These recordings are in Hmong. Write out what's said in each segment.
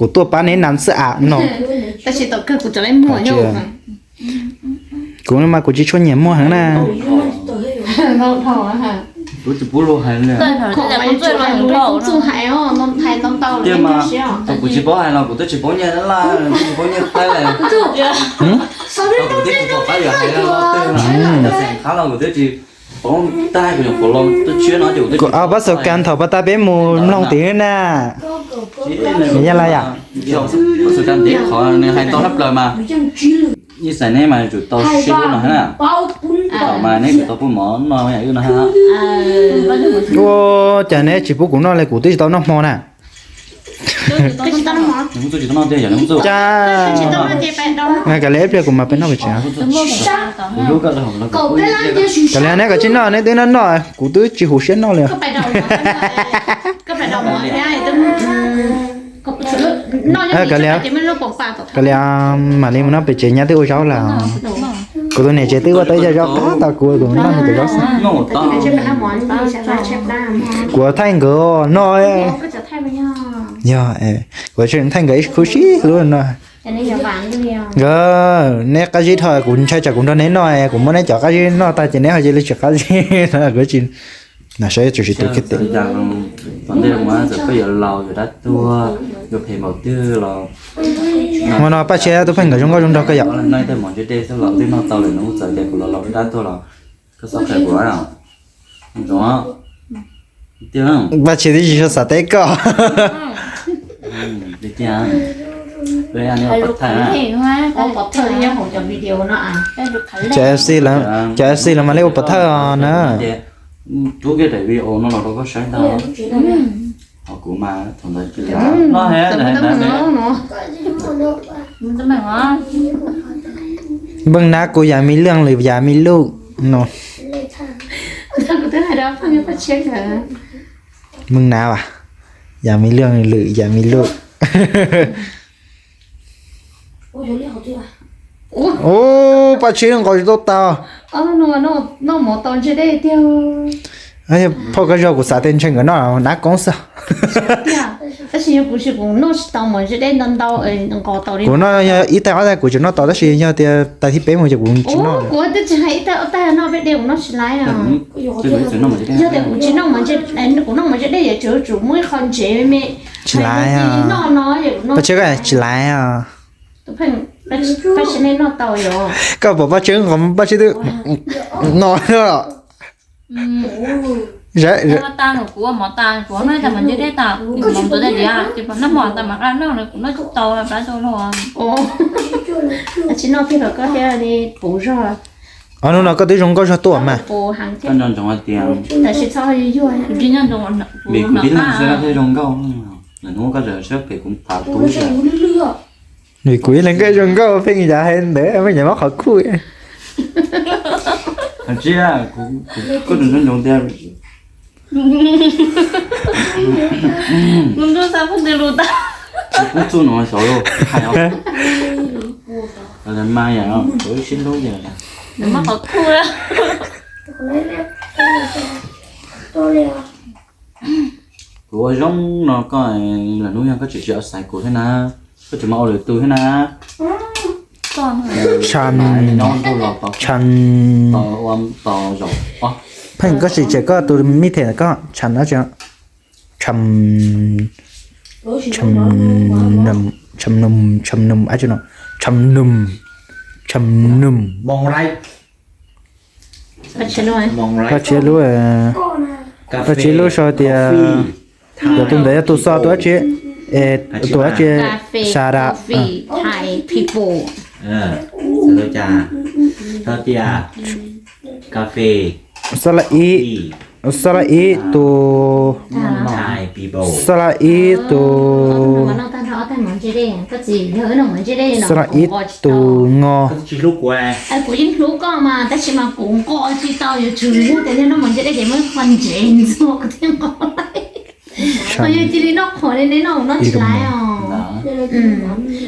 Kuv tuaj pab neb nas xwb am no. Tab sis tom kawg kuv cov lej muag yog kuv mas kuv tsis tshua nyiam muag heev na. Kuv tsis paub hais los kuv twb tsis paub nyiaj laj, twb tsis paub nyiaj thaib lawm. Kuv twb tsis paub qab yuav hais los twg, xeem qab los kuv twb tsis paub. Tab kuv nyuam qhuav los tuaj tshiab no ces kuv twb tsis paub. Pab xav kas thaum pas tas peb mus mloog tim na. Nws yog laj yam. Xav kas ntev qhov nws hais tau hab plaws mas. Ib xav neb mas yuav tsum tau sib hlub no hab na. Thaum mas neb yuav tau pub mov noj yam wb no hab. Ua cas neb tsis pub kuv noj li, kuv twb tsis tau noj hmo na. Cas, kav liam ib pliag kuv mam peb noj pem tsev. Kav liam neb kom tsis noj, neb twb noj noj, kuv twb tsis huv siab noj li. Kav liam, mam li mus noj pem tsev, nyab twb ua zaub lawm. Kuv tus niam tsev twb ua tau ib co zaub qab tau kuv, kuv noj nws cov zaub xwb. Kuv thaij nkawd no. Yog, kuv thaij nkawd ib khub sib hlub no. Nkawd, neb qab zib dhau, kuv ntshai tsam kuv nrog neb noj, kuv muab neb cov qab zib noj tag ces neb ho cia li tsis qab zib no kuv tsis. Saib tsuas tsis tu kiag teb. Tom ntej los txawm koj yuav laus yuav dab tuag, yuav phem npaum twg los, hmo no Paj Tshiab tus pheej nkawd zoo nkauj zoo nraug kawg yom. Noj ib tag mov ntse dej xwb los twb noj tau lawm, nws txawm tias kuv los laus dab tuag los koj txhob qhia kuv. Paj Tshiab twb tsis xav teb koj. Cov F C, cov F C los mas li ua pov thawj os na. Rub kiag daim video no los rau koj saib ntag. Ho kuv mas thaum ntawd Npee nab kuv yam mi lwj lwm yam mi luj no. Npee nab as, yam mi lwj lwm yam mi luj. Ub, Paj Tshiab nqos tsis tau tas. Phauj, koj zog kuv xav tias ntshe nkawd noj nab koob xwb. Tab sis yog kuv tsis, kuv noj tsis tau mov ntse dej ntau ntau, nqos tau li. Kuv noj yog ib tais ob tais kuv tseem noj tau, tab sis yog tias tais thib peb mus ces kuv tsis noj. Kuv twb tsis hais ib tais ob tais noj peb dej kuv noj tsis laib os. Yog tias kuv tsis noj mov ntse, kuv noj mov ntse dej yuav tsum tsum muaj ib qho ntsev me me. Tsis laib os. Paj Tshiab, tsis laib os. Paj Tshiab noj tau yom. Koj pom Paj Tshiab nqos, Paj Tshiab twb no. Kuv ua mov tas, kuv noj tas mov ntse dej tas, mov ntse dej tiag, ces noj mov tas mas noj, kuv noj tsis tau plab tau los. Tsis noj kiag los koj thiaj li puv zog. Hnub no koj twb zoo nkauj zog tuaj mas. Vim kuv ib leeg xwb thiaj zoo nkauj, lwm hnub koj tseem siab phem kuv phav tub. Vim kuv ib leeg koj zoo nkauj, pheej yav hais ntawd, pheej yav mob qhov khuj. Tsis, koj tseem zoo ncoos tiag. Kuv ntuj xav pheej twg lus tag. Kuv txuj no xyov los hais os. Mas yam no kuv sib hlub tiag. Nws mob qhov khuj. Kuv ua zoo no koj, lwm hnub yog koj tseem tsis xaiv kuv thiab na, koj tseem mus ua lwm tus thiab na. Tsham, tsham. Pheej koj tsis tseg koj tus mi them koj tsham dab tsi? Tsham, tsham, tsham num, tsham num, tsham num, tsham num, tsham num. Paj Tshiab lub, Paj Tshiab lub sau tias, yog tus ntawd yog tus xoj tus dab tsi, tus dab tsi, Thai people. Xoj laj ib, xoj laj ib tus, xoj laj ib tus, xoj laj ib tus ngo. Yog cia li noj qhuav li neb noj, noj tsis laiv os.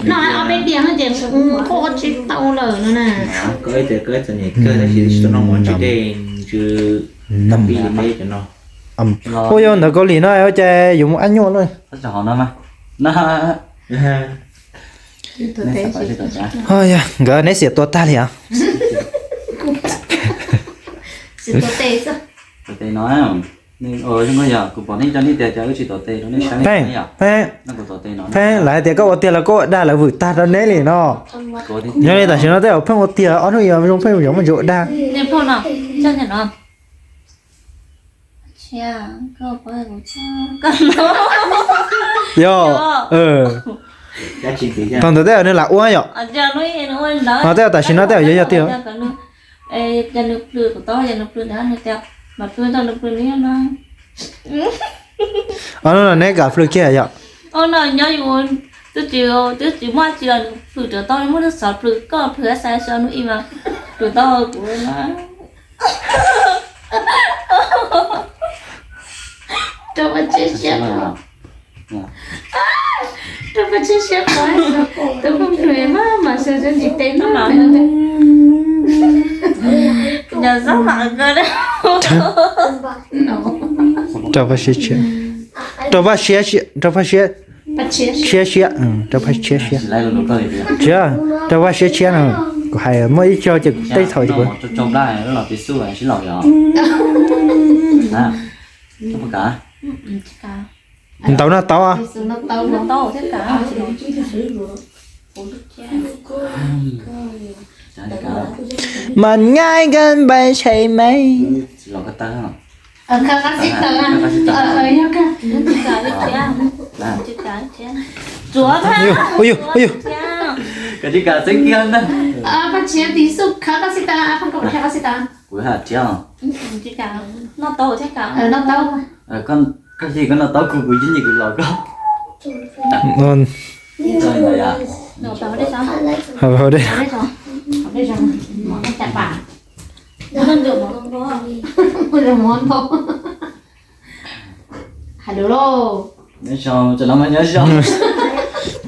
Noj ob peb diav ces noj tsis tau lawm no na. Ua yog ntawv Kaus Lim no ua cas yuav mus ab nyuaj lawm. Ho yog nkawd neb xiam tua tag li os. Pheej, pheej, pheej lawv hais tias koj ua tiag los koj ua dag lawv vwm tag rau neb li no. Nyob li tam sim no tej zaum pheej ua tiag ob hnub ib zoo pheej yuav muaj ntsis ua dag. Yog, thaum ntawd tej zaum nws lam ua yom. Ho tej zaum tam sim no tej zaum yuav yog tiag. Ob hnub no neb kam plhws kiag yom. Rau Paj Siab, rau Paj Siab, rau Paj Siab, rau Paj Siab, rau Paj Siab, rau Paj Siab, rau Paj Siab tshiab no. Kuv hais muaj ib co ces kuv teb thaum ces kuv Ntaus no tau. Mas nyaij nkees npaim tshem me. Kuv hais thiab. Koj cia koj noj taub kuv, kuv yeej nyiam kuv los koj.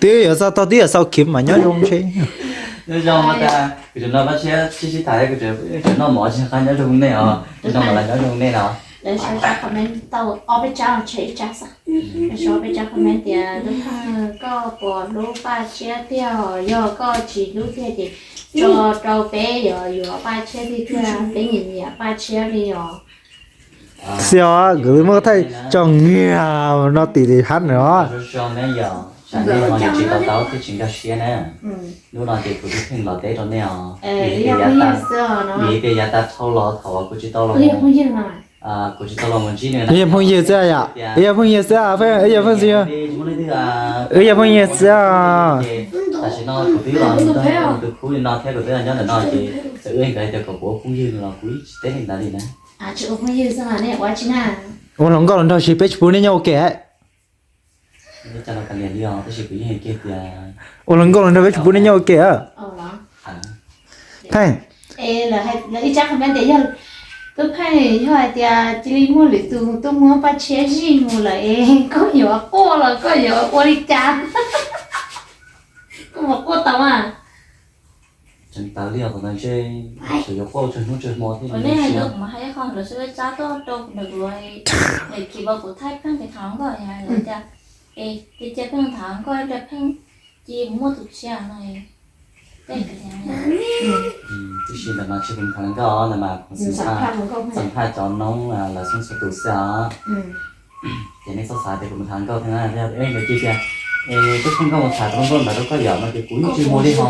Twb yuav txog tog twb yuav xau khiv mas nyob zoo ntshe. Nyob zoo mas tas kuv tseem nrog Paj Siab sib sib tham, kuv tseem noj mov tsis qab, nyob zoo nej os, noj mov los nyob zoo nej no. Lawv sau comment tau ob peb tsab tshe ib tsab xwb. Lawv sau ob peb tsab comment tias lub pheej koj puas hlub Paj Tshiab tiag, yog koj tsis hlub tiag ces tso rau peb yuav yuav Paj Tshiab tiag tiag, peb nyiam nyiam Paj Tshiab li os. Xi os, kuv muab thaij tso nyiag no tim hab no. Sawv daws ho yus tsis to taub thiab tsis nkag siab na. Hnub no ces kuv twb pheej los teb rau nej os. Vim tias yav tas dhau los thaum kuv tsis tau los, kuv tsis tau los mus ntsib nws na. Wb yog phooj ywg xwb yom, wb yog phooj ywg xwb, wb yog phooj ywg xwb, wb yog phooj ywg xwb. Tam sim no kuv twb los tus khub li no thiab kuv twb los nyob ntawm no ces txawm wb nkawd tias kom kuv ua phooj ywg los kuv yeej tsis teb li ntawd li na. Ua hluas nkauj los nrog si peb tsis pub nej nyob ua ke. Ua hluas nkauj los nrog peb tsis pub nej nyob ua ke. Pheej, lawv ib tsab comment tias yog, Tub Pheej, yog hais tias cia li muaj lwm tus tuaj muab Paj Tshiab zij mus lawm es koj yuav quaj los koj yuav ua li cas? Koj puas quaj tau mas? Tseem tawv li os, qhov ntawd ntshe tseem yuav quaj tsawg hnub tsawg hmo thiab. Tiam sis ntawm no tsis pub tham hluas nkauj, ntawm no kuv xam phaj cov noob lawv xoob txhua tus xwb os. Ces nej txhob xav tias kuv mus tham hluas nkauj thiab na, es nkawd cia tias, es koj pheej koj mus tham tus hluas nkauj ntawd rau koj yom no ces kuv yeej tsis mus li ho.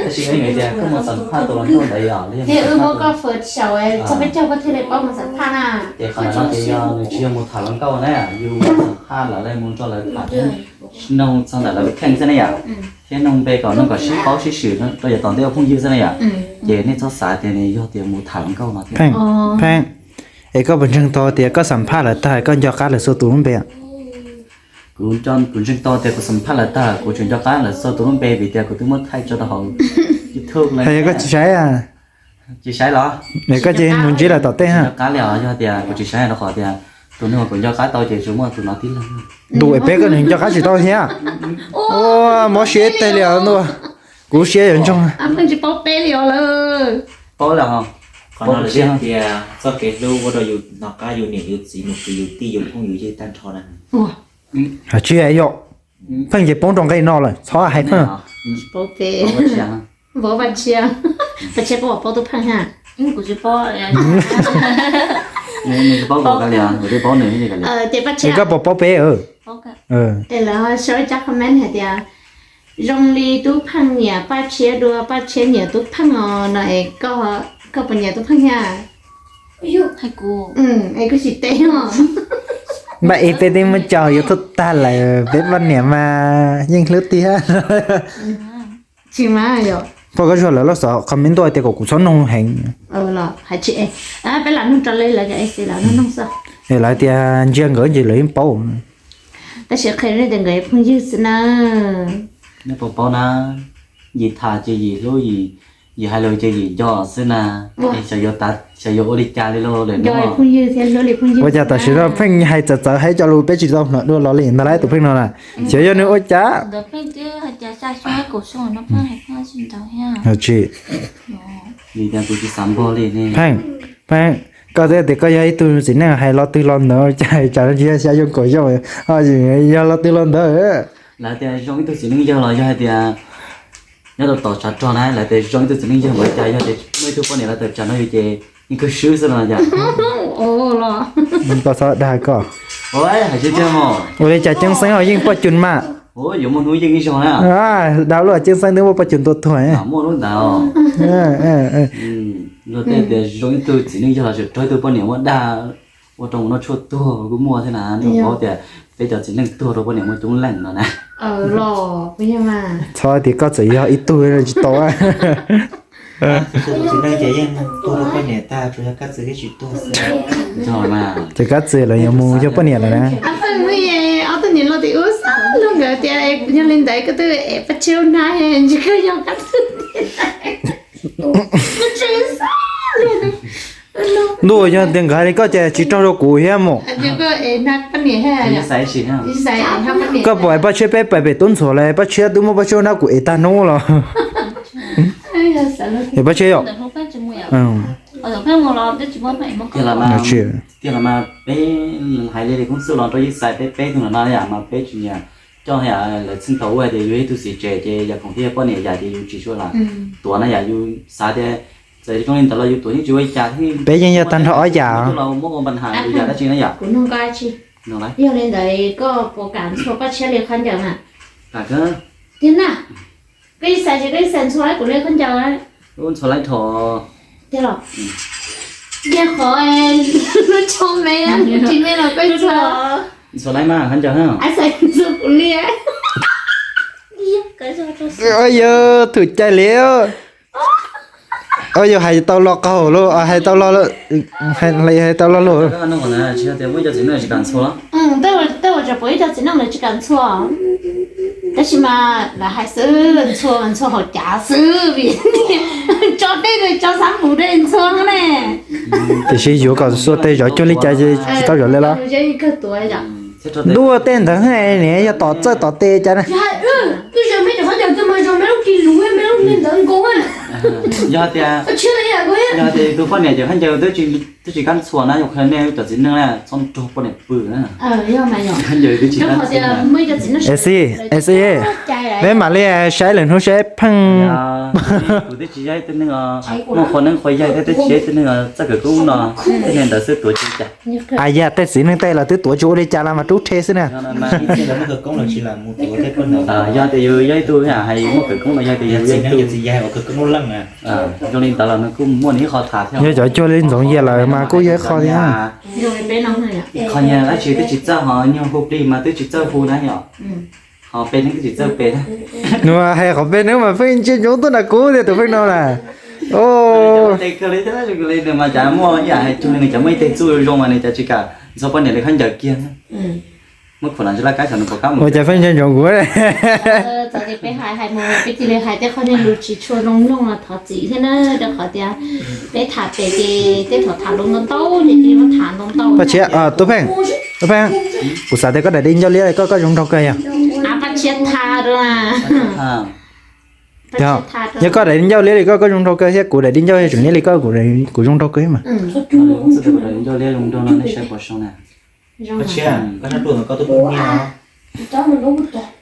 Tab sis es nkawd tias koj mus xam phaj tus hluas nkauj ntawd yom, li yog mus xam phaj, ces qhov ntawd no ces yog nws tsis yog mus tham hluas nkauj na, yus mus xam phaj lawv, mus nrog lawv tham thiab noog txog ntawm lawv kheej xwb ne yom, thiab noog npe kom noog kom sib paub sib swm rau yav tom ntej ua phooj ywg xwb ne yom. Ces nej txhob xav tias nws yog tias mus tham hluas nkauj no thiab. Pheej, es koj puas ntseeg tau tias koj xam phaj lawv tag koj nco qab lawv txhua tus lub npe? Kuv, kuv ntseeg tau tias kuv xam phaj lawv tag kuv tseem nco qab lawv txhua tus lub npe vim tias kuv twb muab thaij tso rau hauv YouTube lawm. Yog koj tsis saib, tsis saib los? Koj cia mus ntsib lawv tom tej ha. Nco qab li os, yog tias kuv tsis saib rau qhov tias tus neeg uas kuv nco qab tau ces tsuas muaj tus no tib leeg. Ntuj, peb koj nco qab tsis tau thiab. Ua mob siab teg li os ntuj. Kuv siab yuav ntsoog. Paub lawm os. Qhov no lawv thiaj tias txoj kev hlub ua rau yus nco qab yus niam yus txiv yus kwv yus tij yus phooj yus ywg tag nrho na. Hais tsis yog. Pheej ces poob rau nqe no lawm, txhob hais Pheej. Pab Tshia, Pab Tshia koj puas paub tub Pheej ha? Ces Pab Tshia, koj puas paub peb? Lawv sau ib tsab comment hais tias zoo li tub Pheej nyiam Paj Tshiab dua Paj Tshiab nyiam tub Pheej os no es koj puas nyiam tub Pheej thiab? Es kuv tsis teb os. Npaj ib peb teb muab coj yuav tuaj tag lawm peb poj niam mas yeej hlub tiag. Tsis mas yog poj koj zog lawv los xav comment tuaj tias kom kuv txhob noog heev. Peb lam noog rau lawv, lawv lam noog xwb. Es lawv tias ntsia nkawd ces lawv yeej paub. Tab sis qhia nej tias nkawd yog phooj ywg xwb na. Nej puas paub na, yim tham ces yim hlub, yim hais lus ces yim nco xwb na. Xyov yuav ua li cas li lauj. Ua cas tam sim no pheej hais txawv txawv hais cov lus peb tsis tau hnov dua los li ntag lauj tus pheej no na. Xyov yog nws ua cas. Tsis, Pheej, Pheej, koj twb tias koj yog ib tug txiv neej hais lo twg lo ntawd, cas tsam no tsis yog xya yoo kaum xya, yog lo twg lo ntawd. Lawv tias zoo ib tug txiv neej yawg los yog hais tias nyob rau tom tshav rog na, lawv tias zoo ib tug txiv neej yawg los cas yog tias muaj ib tug poj niam lawv tawm tsam no yus ces yeej kawg swb xwb no cas. Koj txhob dag koj. Ua li cas Ceeb Xeeb ho yeej poj cun mas. Dag luaj, Ceeb Xeeb twb muaj poj cun tua tuag. Luag tej tias zoo ib tug txiv neej yawg los tseem raug ib tug poj niam muab dag ua rau mus noj tshuaj tuag kuj muaj thiab na. Nej paub tias peb cov txiv neej tuag rau poj niam muaj coob leej no na. Txhob tias koj txawm yog ib tug tsis tau. Ces Kab Txwg los yuav mus yog poj niam lawm na. Ob tug niam laus tim ub xav lub nkawd tias yog li ntawd koj twb ev Paj Tshiab na, ntshe koj yog Kab Txwg. Ntuj, yog tias nkawd hais li koj ces tsis raug rau kuv thiab mus. Koj puas hais Paj Tshiab peb pais pem tub ntxhuav lawm, Paj Tshiab twb muab Paj Tshiab nrab kuv ev tag hnub los. Es Paj Tshiab yom. Tiag los mas peb hais li Koob Xwb los rau Yij Xais peb peb tug no na yam mas peb tsis nyiam coj lawv txheej tau ua hais tias yus ib tug txiv tsev ces yam khoom thiab poj niam yam ces yus tsis tshua los tuav na yam yus xav tias txawm zoo li ntawd los yus tuav yeej tsis ua li cas thiab. Peb yeej yog tag nrho ob yam. Los muab ua npa nhas yus yam dab tsi na yom. Kuv nug koj dab tsi? Yog li ntawd koj puas kam ntxhua Paj Tshiab li khaub ncaws na? Tiag na. Koj Yij Xais ces koj Yij Xais ntxhua kuv li khaub ncaws. Ntxhua laib dhau. Tiag los? Tiag qhov lub tsho me, tsis me los koj ntxhua. Ntxhua laib mas khaub ncaws. Xais ntxhua kuv li. Yog thum cai li. Yog hais tau lo qaug los, hais tau lo, hais tau lo lus. Tej uas tsis pom ib co txiv neej lawv tsis kam ntxhua, tab sis mas lawv hais xwb, ntxhua ntxhua hauv cav xwb vim tso dej, tso xab npum dej ntxhua ne. Tiam sis yuav kom xuas tes zov cuag li cas tsis tau zov li los. Ntuj, tej ntawd niam yog tom txawj tom tes cas na. Yog tias, yog tias tus poj niam ces khaub ncaws twb tsis kam ntxhua na, yog qhia nej cov txiv neej na txhob nrog poj niam pw na. Khaub ncaws twb tsis kam ntxhua. Es xij, es xij, peb mam li saib lwm hnub saib pheej. Kuv twb tsis yog ib tug neeg muaj qhua neeb qhua yaig thiab twb tsis yog ib tug neeg txawj khawv koob no, tej neeg ntawd xwb tuav tsis ua cas. Yam tej txiv neej tej los twb tuav tsis ua li cas los mas rub rhe xwb na. Yog tias yus yog ib tug hais muaj khawv koob no, yog tias yus zoo li ntawd los nws kuj muaj nws ib qho tham thiab. Yog cov cuag li Ntxoov Yias lawm mas kuj yog ib qho thiab. Qhov nyuag dab tsi twb tsis txawj, ho nyuag hu plig mas twb tsis txawj hu na yom. Ho peb neeg twb tsis txawj peb. Nws hais qhov peb neeg mas pheej ntsia ntsoov tuaj nram kuv tias tus pheej no na. Nws mas cas muaj ib yam hais cuag li nws cov muaj ib teg txuj zoo mas nws cas tsis kam ntxhua poj niam li khaub ncaws kiag. Muab khuam los ntsis laj kab xyov nws puas kam mus. Ua cas pheej ntsia ntsoov kuv. Txawm tias peb hais hais mus peb cia li hais tej qhov niag lus tsis tshua zoo mloog los thov txim thiab na, rau qhov tias peb tham pem ces tej thaum tham lus ntau ntau ces cia li muab tham ntau ntau. Paj Tshiab, Tub Pheej, Tub Pheej, kuv xav tias koj daim di ncauj liab li koj, koj zoo nraug kawg yog. Paj Tshiab tha rau na. Yog koj daim di ncauj liab li koj, koj zoo nraug kawg thiab kuv daim di ncauj tseem liab li koj, kuv zoo nraug kawg mas.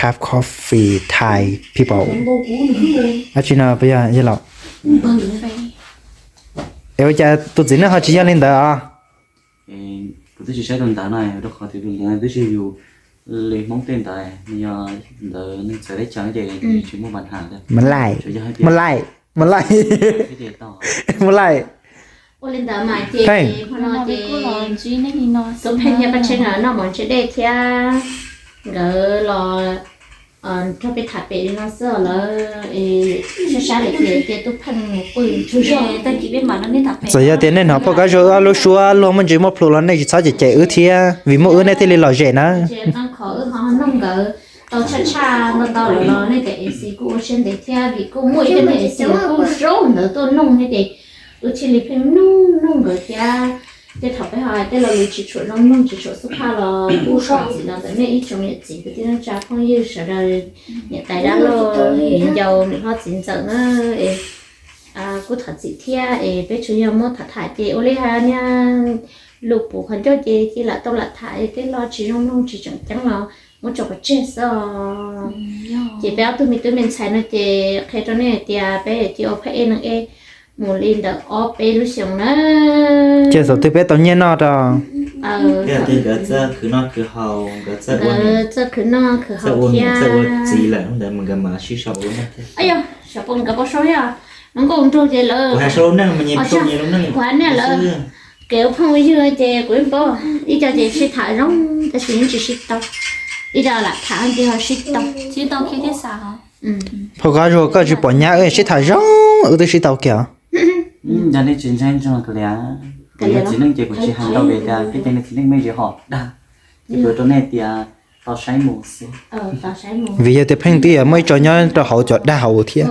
Cup coffee Thai people. Ab tsi no puas yog yog los? Es ua cas tus txiv neej ho tsis yog li ntawd os? Kuv twb tsis saib tus ntawd no, rau qhov tias tus ntawd twb tsis yog yus li Hmoob tej ntawd, yog ntawd neeg txawv teb chaws ces tsis muaj pab ham. Malay, malay, malay, malay. Ua li ntawd mas ces Pheej, tus Pheej thiab Paj Tsheej noj mov ntse dej thiab nkawd los nrog peb tham pem li no xwb lawm. Sab sab li ces cia tub Pheej mus pw tsaug zog. Txawm yog tias nej hnov poj kab zuag wb ob lub suab luag muaj ntsis muaj plhus los nej tsis txhob cem cem wb thiab, vim muaj wb nej thiaj li lom zem na. Qhov wb ho nug nkawd tau tshaj tshaj ntau ntau lawm los nej cov A C kuj ua siab ntev thiab, vim kuj muaj ib co A C kuj zaub ntawd tuaj nug thiab ces wb thiaj li pheej nug nug nkawd thiab. Tej thaum peb ho hais tej lo lus tsis tshua zoo mloog tsis tshua xub phaj los kuj thov txim los ntawm nej ib tsoom niam txiv kwv tij neej tsa phooj ywg sawv daws, niam tais dab laug viv ncaus niam hlob txiv ntxawm na, kuj thov txim thiab es peb tsuas yog muab tham tham ces ua li hais niag lus puv qhov ncauj ces cia lam tau lam tham es tej lo tsis zoo mloog tsis tseem ceeb los muab tso pov tseg xwb os. Ces peb ob tug me tub me ntxhais no ces qhia rau nej hais tias peb cia ua phab ej neeg ej mus li ntawm ob peb lub xyoos na. Cia thaum twg peb tau nyiaj noj rau. Nkawd txawj khwv noj khwv haus thiab. Txawj ua txiv lawm hnub ntawd mas nkawd mam sib sau ua neej thiab. Yog, xyov puas nkawd puas sau thiab. Nws nkauj nraug ces lawv, kuv hais niam lawv, kev ua phooj ywg ces kuv yeej paub, ib co ces sib tham zoo tab sis yeej tsis sib tau, ib co lam tham ces ho sib tau. Phauj Kab Zuag, koj tsis pom nyab wb sib tham zoo wb twb sib tau kiag. Yog nej tsis ntseeg ntseeg kuv li, kuv yog txiv neej ces kuv tsis hais ntau vim tias peb cov niag txiv neej me ntsis hom dag, ces kuv rau nej tias tau saib mus xwb. Vim yog tias Pheej twb muaj ib co nyob rau hauv cov dag hauv thiab.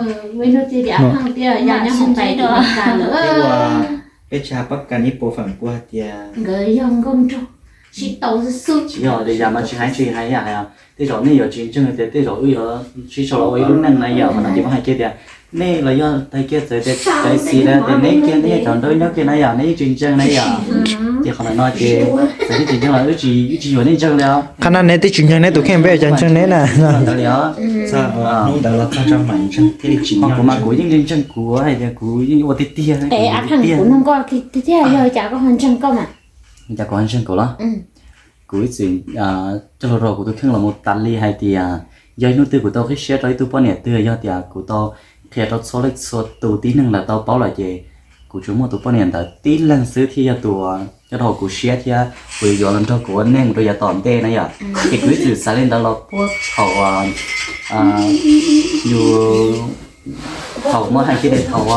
Peb tsa pab kas ib puas feem kuv hais tias nkawd yog nkauj nraug, sib tau xwb xwb. Tsis yog tias yam no tsis hais tsis hais yam hais, tej zaum nej yuav tsis ntseeg tias tej zaum wb yuav sib sau los ua ib lub neej na yom. Qhov no ces muab hais kiag tias nej los yog tag kiag txawm tias txawv xis na tias neb kiag neb yog cov nrog wb nyob kiag na yom, neb yeej tsis ntseeg na yom. Ces qhov ntawm no ces txawm nej tsis ntseeg los wb tsis, wb tsis yuav nej ntseeg li os. Qhov no neb twb tsis ntseeg neb tus kheej, peb yuav cas ntseeg neb na. Ntawd li os. Hnub ntawd los txog tso mam ntseeg thiaj li tsis, kuv mas kuv yeej ntseeg ntseeg kuv hais tias kuv yeej ua tiag tiag. Kuv nug koj tiag tiag, yog cas koj ho ntseeg koj mas? Cas kuv ho ntseeg kuv los? Kuv ib txwm coj lus rau kuv tus kheej los mus tas li hais tias yog ib hnub twg kuv tau qhib siab rau ib tug poj niam twg, yog tias kuv tau qhia rau txhua leej txhua tus tib neeg lawv tau paub lawm ces kuv tsuas muaj tus poj niam ntawd tib leeg xwb thiaj yog tus coj rau kuv siab thiab kuv yuav los nrog kuv ua neej rau yav tom ntej na yom. Ces kuv ib txwm xav li ntawd los puag thaum yus, thaum muab hais kiag li thaum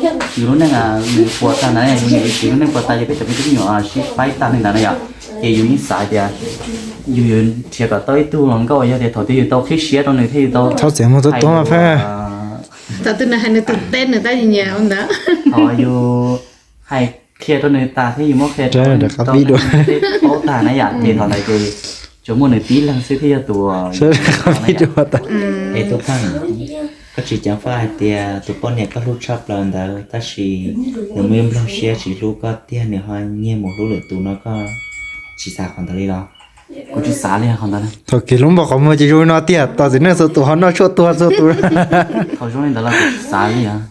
yus lub neej nws puas tag na, yus niam yus txiv lub neej puas tag ces peb cov me tub me nyuam sib faib tag li ntawd na yom. Ces yus yeej xav tias yus yuav nrhiav kom tau ib tug hluas nkauj yog tias thaum twg yus tau qhib siab rau nws thiab yus tau, thaum twg nws hais nws tus teb nws tab nyiam ua ntawd, thaum yus hais qhia rau nws tas thiab yus muab qhia rau nws paub tag na yom, ces thaum ntawd ces tsuas muaj nws tib leeg xwb thiaj yog tus es tus kheej. Koj tsis ceev faj hais tias tus poj niam koj hlub tshaj plaws ntawd tab sis nws muaj ib nplooj siab tsis hlub koj tiag, nws ho nyiag mus hlub lwm tus no, koj tsis xav qhov ntawd li los? Kuv tsis xav li qhov ntawd. Thaum kev hlub npau qhov muag ces zoo li no tiag, tos txiv neej txhua tus ho noj tshuaj tuag txhua tus. Thaum zoo li ntawd los kuv tsis xav li os.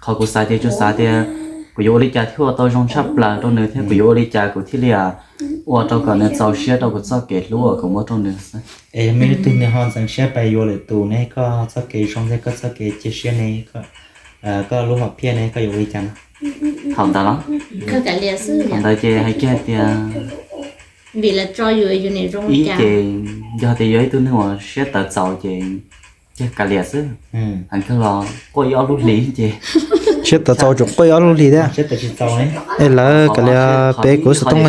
Qhov kuv xav ces tsuas xav tias kuv yuav ua li cas thiaj ua tau zoo tshaj plaws rau nws thiab kuv yuav ua li cas kuv thiaj li ua rau kom nws txaus siab rau kuv txoj kev hlub uas kuv muab rau nws xwb. Es yog muaj ib tug nws ho ntxeev siab pes yuav lwm tus ne, koj txoj kev zoo thiab koj txoj kev cia siab ne, koj lub hom phiaj ne, koj yuav ua li cas no? Thaum ntawd los? Thaum ntawd ces hais kiag tias, ib ces yog tias yog ib tug neeg uas siab tawv txaus ces cia kav liam xwb. Heev kawg los quaj ib ob lub hlis ces, siab tawv txaus tsuas quaj ib ob lub hlis thiab. Es lawv kav liam, peb kuv xov tooj